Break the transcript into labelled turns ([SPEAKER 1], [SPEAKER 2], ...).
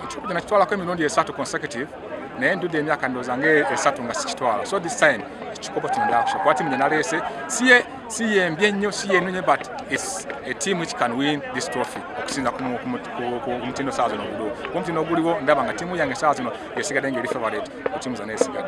[SPEAKER 1] Ekikopo kino nakitwalako emirundi esatu consecutive, naye ndudde emyaka ndowooza nga 3 nga sikitwala. So this time ekikopo kino ndakusha kuba tiimu gye naleese si yembi ennyo, si yenunye, but it's a team which can win this trophy okusinza ku mutindo saa zino oguliwo. Ku mutindo oguliwo, ndaba nga tiimu yange saa zino esigadde nga eri favorite ku tiimu zonna esigaddewo.